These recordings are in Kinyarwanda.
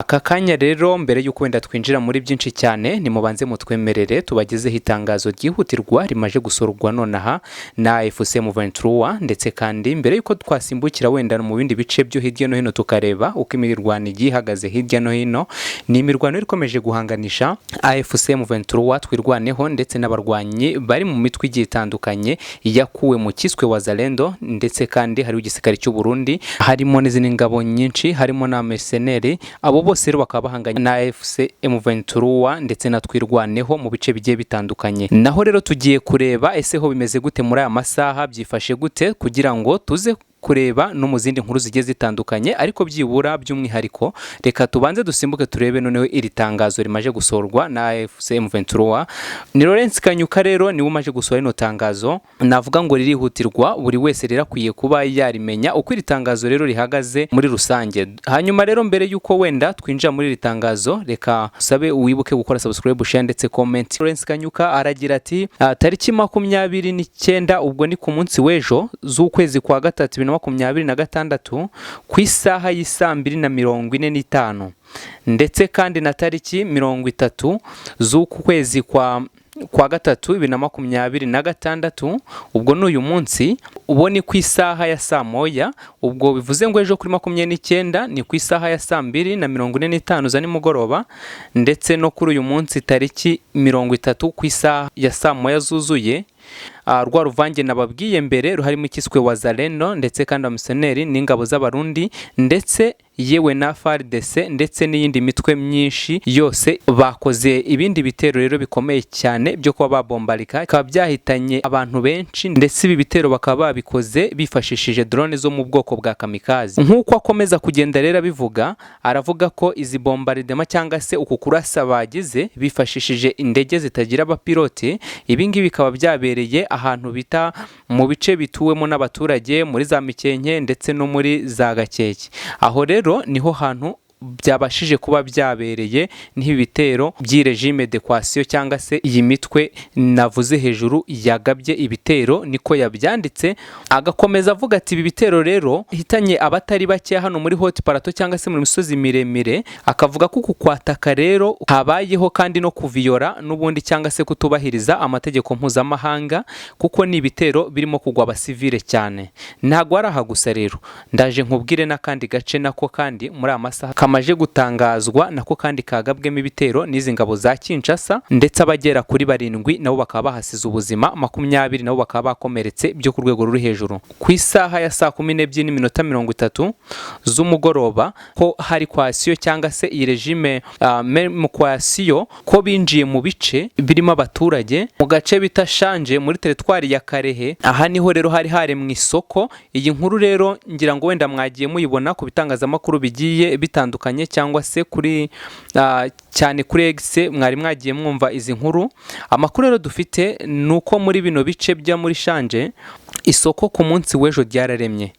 Aka kanya rero, mbere y'uko wenda twinjira muri byinshi cyane, nimubanze mutwemerere tubagezeho itangazo ryihutirwa rimaze gusorwa nonaha na AFC M23. Ndetse kandi mbere y'uko twasimbukira wenda mu bindi bice byo hirya no hino, tukareba uko imirwano igiye ihagaze hirya no hino, ni imirwano ikomeje guhanganisha AFC M23, Twirwaneho, ndetse n'abarwanyi bari mu mitwe igiye itandukanye yakuwe mu kiswe Wazalendo. Ndetse kandi hariho igisirikare cy'u Burundi, harimo n'izindi ngabo nyinshi, harimo na mercenaires. Abo bose rero bakaba bahanganye na AFC M23 ndetse na Twirwaneho mu bice bigiye bitandukanye. Naho rero tugiye kureba ese ho bimeze gute muri aya masaha, byifashe gute, kugira ngo tuze kureba no mu zindi nkuru zigiye zitandukanye. Ariko byibura by'umwihariko, reka tubanze dusimbuke turebe noneho iri tangazo rimaze gusohorwa na AFC M23. Ni Lawrence Kanyuka rero niwe umaze gusohora rino tangazo. Navuga ngo ririhutirwa, buri wese rero akwiye kuba yarimenya uko iri tangazo rero rihagaze muri rusange. Hanyuma rero, mbere y'uko wenda twinjira muri iri tangazo, reka usabe wibuke gukora subscribe, share ndetse comment. Lawrence Kanyuka aragira ati: "Tariki 29, ubwo ni ku munsi w'ejo, z'ukwezi kwa gatatu 2026, ku isaha y'isaa 2:45, ndetse kandi na tariki 30 z'uku kwezi kwa gatatu 2026, ubwo ni uyu munsi, ubu ni ku isaha ya saa 1, ubwo bivuze ngo ejo kuri 29 ni ku isaha ya saa 2:45 za nimugoroba, ndetse no kuri uyu munsi tariki 30 ku isaha ya saa 1 zuzuye, rwa ruvange nababwiye mbere ruharimo ikiswe Wazalendo, ndetse kandi abamisiyoneri n'ingabo z'Abarundi, ndetse yewe na FARDC, ndetse n'iyindi mitwe myinshi yose, bakoze ibindi bitero rero bikomeye cyane byo kuba babombarika, bikaba byahitanye abantu benshi. Ndetse ibi bitero bakaba babikoze bifashishije drone zo mu bwoko bwa kamikaze." Nk'uko akomeza kugenda rero abivuga, aravuga ko izi bombardement cyangwa se uku kurasa bagize bifashishije indege zitagira abapilote, ibi ngibi bikaba byabereye ahantu bita mu bice bituwemo n'abaturage muri za Mikenke ndetse no muri za Gakeke. Aho rero niho hantu byabashije kuba byabereye, n'ibi bitero by'i régime de coalition cyangwa se iyi mitwe navuze hejuru yagabye ibitero, niko yabyanditse. Agakomeza avuga ati ibi bitero rero hitanye abatari bake hano muri Haut Plateau cyangwa se mu misozi miremire. Akavuga ko uku kwataka rero habayeho kandi no kuviyora n'ubundi cyangwa se kutubahiriza amategeko mpuzamahanga, kuko ni ibitero birimo kugwa abasivile cyane. Ntabwo ari aha gusa rero, ndaje nkubwire n'akandi gace nako kandi muri aya masaha kamaje gutangazwa, nako kandi kagabwemo ibitero n'izi ngabo za Kinshasa, ndetse abagera kuri 7 nabo bakaba bahasize ubuzima, 20 nabo bakaba bakomeretse byo ku rwego ruri hejuru. Ku isaha ya saa 12:30 z'umugoroba, ko hari coalition cyangwa se iyi régime mu coalition, ko binjiye mu bice birimo abaturage mu gace bita Shanje muri teritwari ya Karehe. Aha niho rero hari haremwe isoko. Iyi nkuru rero ngira ngo wenda mwagiye muyibona ku bitangazamakuru bigiye bitandukanye, cyangwa se kuri cyane kuri X mwari mwagiye mwumva izi nkuru. Amakuru rero dufite ni uko muri bino bice bya muri Shanje isoko ku munsi w'ejo ryararemye.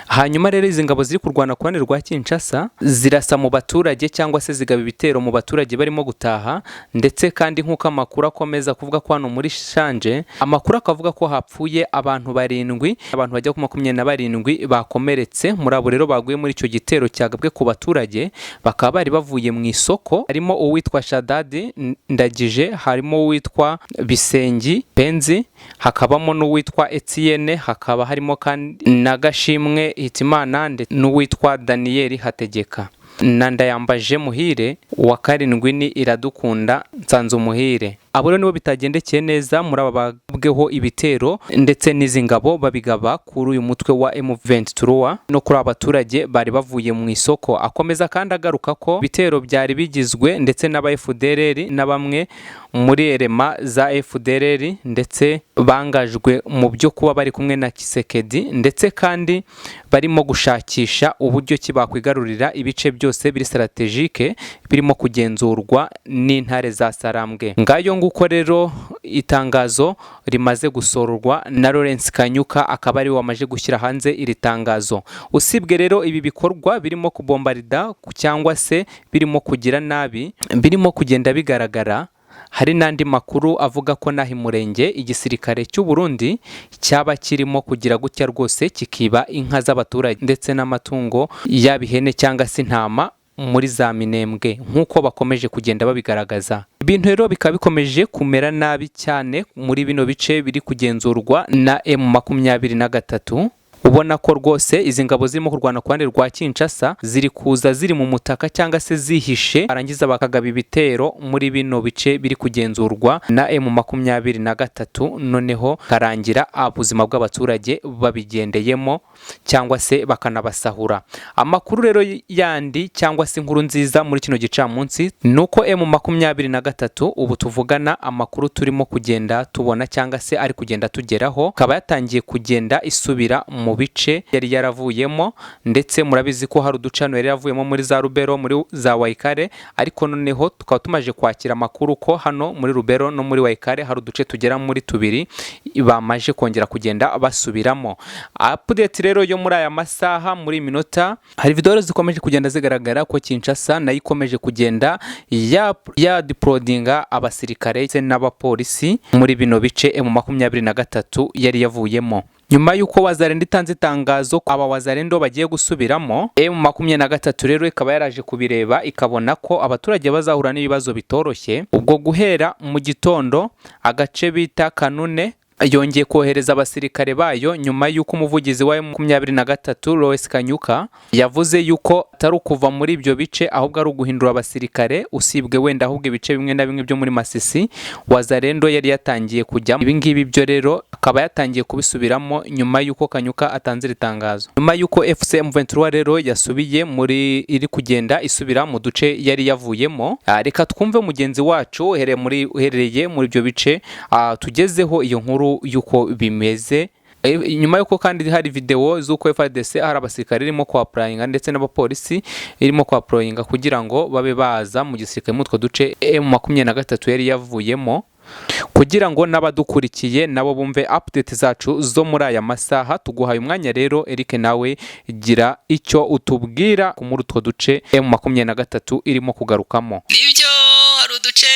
Hanyuma rero izi ngabo ziri kurwana ku ruhande rwa Kinshasa zirasa mu baturage cyangwa se zigaba ibitero mu baturage barimo gutaha. Ndetse kandi nk'uko amakuru akomeza kuvuga ko hano muri Shanje, amakuru akavuga ko hapfuye abantu 7, abantu bajya ku 27 bakomeretse. Muri abo rero baguye muri icyo gitero cyagabwe ku baturage, bakaba bari bavuye mu isoko, harimo uwitwa Shadadi Ndagije, harimo uwitwa Bisengi Penzi, hakabamo n'uwitwa Etienne, hakaba harimo kandi na Gashimwe Hitimana n'uwitwa Daniyeli Hategeka na Ndayambaje Muhire. Uwa karindwi ni Iradukunda Nsanzumuhire. Abo rero nibo bitagendekeye neza muri aba bagabweho ibitero ndetse n'izi ngabo, babigaba kuri uyu mutwe wa M23 no kuri aba baturage bari bavuye mu isoko. Akomeza kandi agaruka ko ibitero byari bigizwe ndetse n'aba FDLR na bamwe muri erema za FDLR, ndetse bangajwe mu byo kuba bari kumwe na Tshisekedi, ndetse kandi barimo gushakisha uburyo ki bakwigarurira ibice byose biri stratégique birimo kugenzurwa n'intare za Sarambwe. Ngayo nguko rero itangazo rimaze gusororwa na Lawrence Kanyuka, akaba ari we wamaze gushyira hanze iri tangazo. Usibwe rero ibi bikorwa birimo kubombarida cyangwa se birimo kugira nabi birimo kugenda bigaragara, hari n'andi makuru avuga ko n'aho Imurenge igisirikare cy'u Burundi cyaba kirimo kugira gutya rwose kikiba inka z'abaturage ndetse n'amatungo, yaba ihene cyangwa se intama. muri za Minembwe nk'uko bakomeje kugenda babigaragaza. Ibintu rero bikaba bikomeje kumera nabi cyane muri bino bice biri kugenzurwa na M23. Ubona ko rwose izi ngabo zirimo kurwana ku ruhande rwa Kinshasa ziri kuza ziri mu mutaka cyangwa se zihishe, barangiza bakagaba ibitero muri bino bice biri kugenzurwa na M23, noneho karangira ubuzima bw'abaturage babigendeyemo cyangwa se bakanabasahura. Amakuru rero yandi cyangwa se inkuru nziza muri kino gicamunsi ni uko M23 ubu tuvugana, amakuru turimo kugenda tubona cyangwa se ari kugenda tugeraho, akaba yatangiye kugenda isubira mu bice yari yaravuyemo, ndetse murabizi ko hari uducano yari yaravuyemo muri za Rubero, muri za Waikare, ariko noneho tukaba tumaje kwakira amakuru ko hano muri Rubero no muri Waikare hari uduce tugera muri tubiri bamaje kongera kugenda basubiramo. Update rero yo muri aya masaha, muri minota, hari video zikomeje kugenda zigaragara ko Kinshasa nayo ikomeje kugenda ya deployinga abasirikare ndetse n'abapolisi muri bino bice M23 yari yavuyemo. Nyuma y'uko Wazalendo itanze itangazo ko aba Wazalendo bagiye gusubiramo, M23 rero ikaba yaraje kubireba, ikabona ko abaturage bazahura n'ibibazo bitoroshye. Ubwo guhera mu gitondo, agace bita Kanune yongeye kohereza abasirikare bayo, nyuma y'uko umuvugizi wa M23 Lois Kanyuka yavuze yuko atari ukuva muri ibyo bice, ahubwo ari uguhindura abasirikare, usibwe wenda ahubwo ibice bimwe na bimwe byo muri Masisi Wazalendo yari yatangiye kujyamo. Ibi ngibi byo rero akaba yatangiye kubisubiramo nyuma y'uko Kanyuka atanze iri tangazo. Nyuma y'uko AFC M23 rero yasubiye muri, iri kugenda isubira mu duce yari yavuyemo, reka twumve mugenzi wacu uherereye muri ibyo bice, tugezeho iyo nkuru y'uko bimeze. Nyuma y'uko kandi hari video z'uko FARDC hari abasirikare irimo kwapplyinga ndetse n'abapolisi irimo kwapplyinga kugira ngo babe baza mu gisirikare muri utwo duce M23 yari yavuyemo, kugira ngo n'abadukurikiye nabo bumve update zacu zo muri aya masaha. Tuguhaye umwanya rero, Eric, nawe gira icyo utubwira muri utwo duce M23 irimo kugarukamo. Nibyo, hari uduce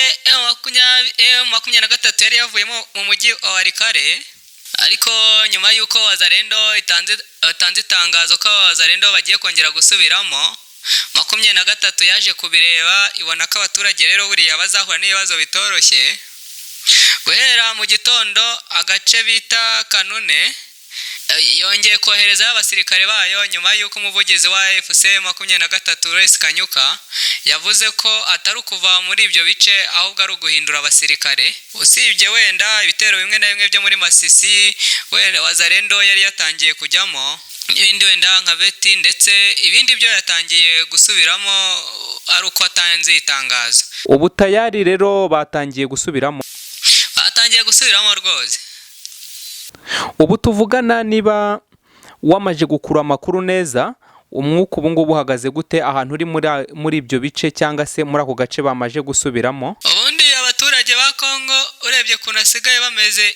M23 yari yavuyemo mu mujyi wa Walikale, ariko nyuma y'uko Wazalendo itanze itangazo ko Wazalendo bagiye kongera gusubiramo, 23 yaje kubireba, ibona ko abaturage rero buriya bazahura n'ibibazo bitoroshye. Guhera mu gitondo, agace bita Kanune yongeye koherezayo abasirikare bayo, nyuma y'uko umuvugizi wa AFC 23 Lois Kanyuka yavuze ko atari ukuva muri ibyo bice, ahubwo ari uguhindura abasirikare, usibye wenda ibitero bimwe na bimwe byo muri Masisi wenda Wazalendo yari yatangiye kujyamo, n'ibindi wenda nka Beti, ndetse ibindi byo yatangiye gusubiramo ari uko atanze itangazo. Ubu tayari rero batangiye gusubiramo? Batangiye gusubiramo rwose. Ubu tuvugana, niba wamaze gukura amakuru neza, umwuka ubu ngubu uhagaze gute ahantu uri muri ibyo bice cyangwa se muri ako gace bamaze gusubiramo? Ubundi abaturage ba Kongo, urebye ukuntu basigaye bameze,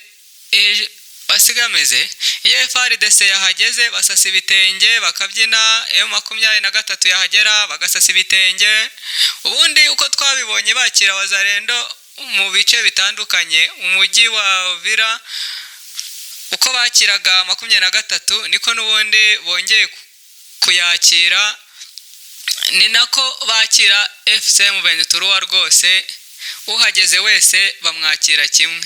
basigaye bameze, iyo FARDC yahageze basasa ibitenge bakabyina, iyo 23 yahagera bagasasa ibitenge. Ubundi uko twabibonye bakira Wazalendo mu bice bitandukanye, umujyi wa Uvira, uko bakiraga 23 niko n'ubundi bongeye kuyakira, ni nako bakira AFC M23 rwose, uhageze wese bamwakira kimwe.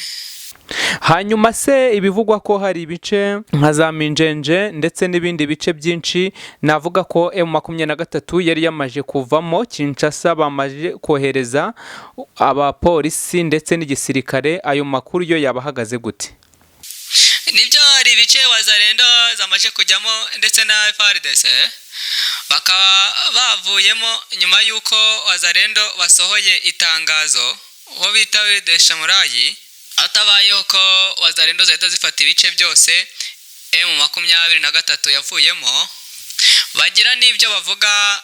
Hanyuma se ibivugwa ko hari ibice nka za Minjenje ndetse n'ibindi bice byinshi, navuga ko M23 yari yamaje kuvamo, Kinshasa bamaze kohereza abapolisi ndetse n'igisirikare, ayo makuru yo yaba ahagaze gute? Nibyo, hari ibice Wazalendo zamaze kujyamo ndetse na FARDC, bakaba bavuyemo nyuma y'uko Wazalendo basohoye itangazo, uwo bita Deshamurayi atabayeho, ko Wazalendo zahita zifata ibice byose M23 yavuyemo. Bagira n'ibyo bavuga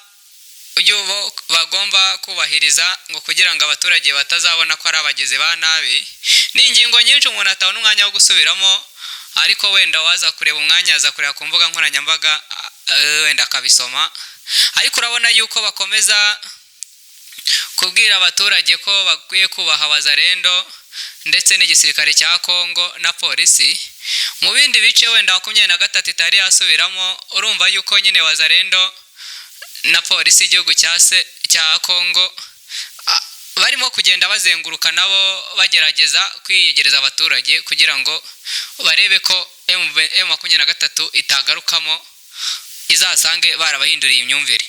y'ubo bagomba kubahiriza ngo kugira ngo abaturage batazabona ko ari abagizi ba nabi. Ni ingingo nyinshi umuntu atabona umwanya wo gusubiramo, ariko wenda waza kureba umwanya aza kureba ku mbuga nkoranyambaga, wenda akabisoma. Ariko urabona yuko bakomeza kubwira abaturage ko bakwiye kubaha Wazalendo ndetse n'igisirikare cya Kongo na polisi. Mu bindi bice wenda 23 itari yasubiramo, urumva yuko nyine Wazalendo na polisi y'igihugu cya se cya Kongo barimo kugenda bazenguruka nabo bagerageza kwiyegereza abaturage kugira ngo barebe ko M23 itagarukamo izasange barabahinduriye imyumvire.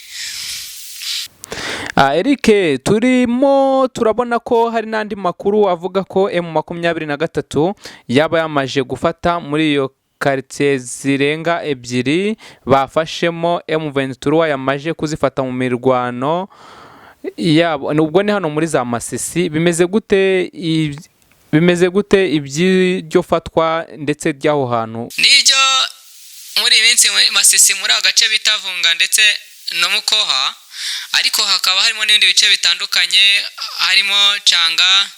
Eric, turimo turabona ko hari n'andi makuru avuga ko M23 yaba yamaje gufata muri iyo karitsiye zirenga ebyiri bafashemo M23 yamaje kuzifata mu mirwano yabo, ubwo ni hano muri za Masisi. Bimeze gute iby'iryo fatwa ndetse ry'aho hantu? Nibyo, muri iyi minsi Masisi, muri agace bita Vunga ndetse no Mukoha, ariko hakaba harimo n'ibindi bice bitandukanye harimo Canga.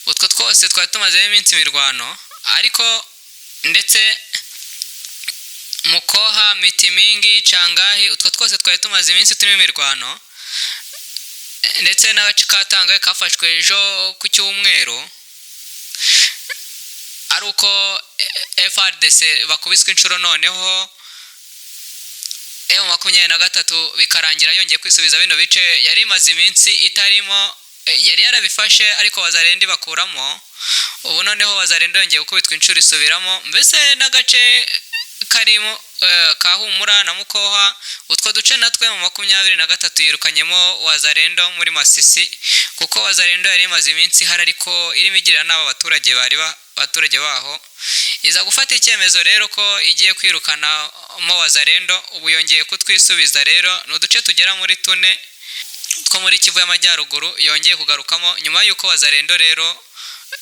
Utwo twose twari tumazemo iminsi imirwano, ariko ndetse Mukoha, Mitimingi, Cangahi, utwo twose twari tumaze iminsi turimo imirwano, ndetse n'agace ka Tangahe kafashwe ejo ku cyumweru ari uko FARDC bakubiswe inshuro, noneho M23 bikarangira yongeye kwisubiza bino bice yari imaze iminsi itarimo. Yari yarabifashe ariko Wazalendo bakuramo. Ubu noneho Wazalendo yongeye gukubitwa inshuro isubiramo, mbese n'agace karimo ka Humura na Mukoha. Utwo duce natwe M23 yirukanyemo Wazalendo muri Masisi, kuko Wazalendo yari imaze iminsi ihari ariko irimo igirira nabi abaturage bari abaturage baho. Iza gufata icyemezo rero ko igiye kwirukanamo Wazalendo. Ubu yongeye kutwisubiza rero. Ni uduce tugera muri tune two muri Kivu y'Amajyaruguru yongeye kugarukamo nyuma y'uko Wazalendo rero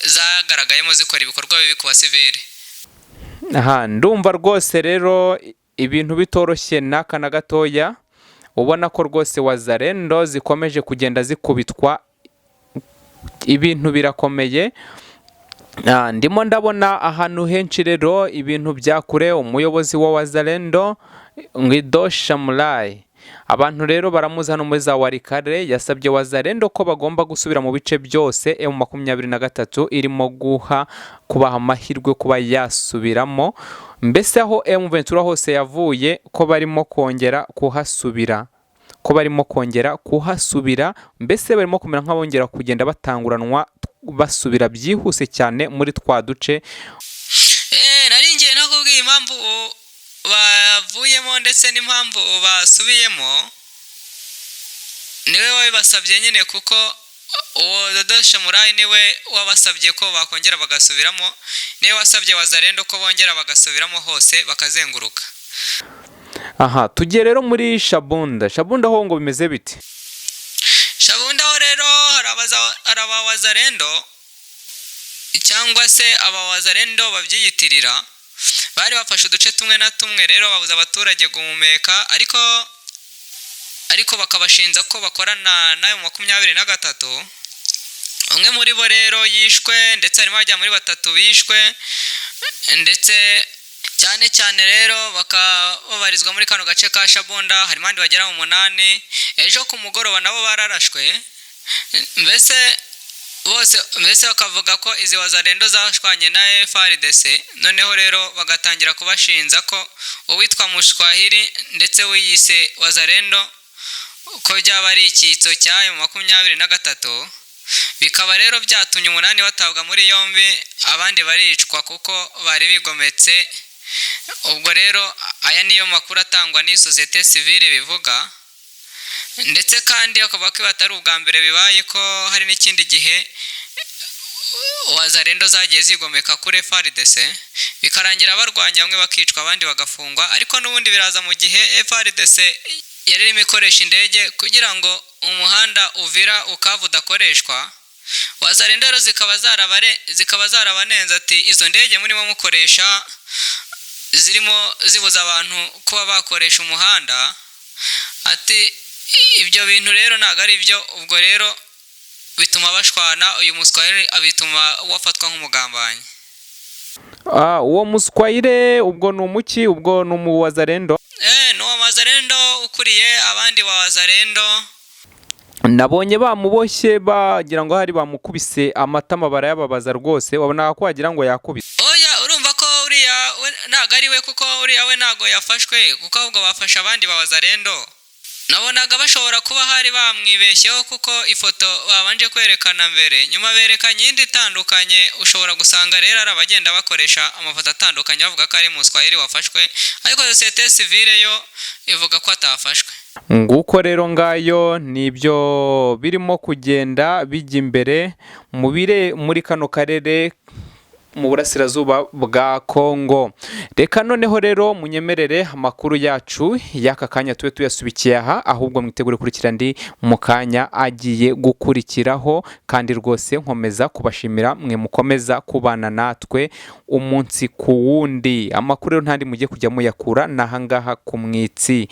zagaragayemo zikora ibikorwa bibi ku basivili. Aha ndumva rwose rero ibintu bitoroshye n'aka na gatoya. Ubona ko rwose Wazalendo zikomeje kugenda zikubitwa, ibintu birakomeye. Ndimo ndabona ahantu henshi rero ibintu bya kure. Umuyobozi wa Wazalendo Ngwido Shamulayi, abantu rero baramuzi hano muri za Walikale, yasabye Wazalendo ko bagomba gusubira mu bice byose M23 irimo guha kubaha amahirwe kuba yasubiramo, mbese aho M23 hose yavuye ko barimo kongera kuhasubira, mbese barimo kumera nk'abongera kugenda batanguranwa basubira byihuse cyane muri twa duce. Nari ngiye no kubwira impamvu bavuyemo ndetse n'impamvu basubiyemo. Niwe wabibasabye nyine, kuko uwo Dodo Shamurayi niwe wabasabye ko bakongera bagasubiramo, niwe wasabye Wazalendo ko bongera bagasubiramo hose bakazenguruka. Aha tugiye rero muri Shabunda. Shabunda ho ngo bimeze bite? Shabunda ho rero hari abawazalendo cyangwa se abawazalendo babyiyitirira bari bafashe uduce tumwe na tumwe, rero babuza abaturage guhumeka, ariko bakabashinja ko bakorana n'ayo 23. Umwe muri bo rero yishwe, ndetse harimo abajya muri batatu bishwe, ndetse cyane cyane rero bakaba babarizwa muri kano gace ka Shabunda. Harimo abandi bagera mu munani, ejo ku mugoroba nabo bararashwe. Mbese bose mbese bakavuga ko izi Wazalendo zashwanye na FARDC, noneho rero bagatangira kubashinja ko uwitwa Mushwahiri ndetse wiyise Wazalendo ko byaba ari icyitso cy'ayo 23. Bikaba rero byatumye umunani batabwa muri yombi, abandi baricwa kuko bari bigometse. Ubwo rero aya niyo makuru atangwa n'iyi sosiyete sivile bivuga, ndetse kandi bakavuga ko batari ubwa mbere bibaye, ko hari n'ikindi gihe Wazalendo zagiye zigomeka kuri FARDC bikarangira barwanya, bamwe bakicwa abandi bagafungwa. Ariko n'ubundi biraza mu gihe FARDC yari irimo ikoresha indege kugira ngo umuhanda Uvira Bukavu udakoreshwa. Wazalendo rero zikaba zarabanenze ati: "Izo ndege murimo mukoresha zirimo zibuza abantu kuba bakoresha umuhanda," ati ibyo bintu rero ntabwo ari byo. Ubwo rero bituma bashwana, uyu Muswahili abituma wafatwa nk'umugambanyi. Uwo Muswahili ubwo ni umuki? Ubwo ni umuwazalendo? Ni uwo Wazalendo ukuriye abandi ba Wazalendo. Nabonye bamuboshye, bagira ngo hari bamukubise amatama barayababaza rwose, wabonaga ko wagira ngo yakubise. Oya, urumva ko uriya we ntabwo ari we, kuko uriya we ntabwo yafashwe, kuko ahubwo bafashe abandi ba Wazalendo. Nabonaga bashobora kuba hari bamwibeshyeho, kuko ifoto babanje kwerekana mbere, nyuma berekanye indi itandukanye. Ushobora gusanga rero ari abagenda bakoresha amafoto atandukanye bavuga ko ari Muswahili wafashwe, ariko sosiyete sivile yo ivuga ko atafashwe. Nguko rero, ngayo nibyo birimo kugenda bijya imbere mu bire muri kano karere mu burasirazuba bwa Kongo. Reka noneho rero munyemerere amakuru yacu y'aka kanya tube tuyasubikiye aha, ahubwo mwitegure kurikira andi mu kanya agiye gukurikiraho. Kandi rwose nkomeza kubashimira mwe mukomeza kubana natwe umunsi ku wundi. Amakuru rero ntandi mugiye kujya muyakura ni ahangaha ku Mwitsi.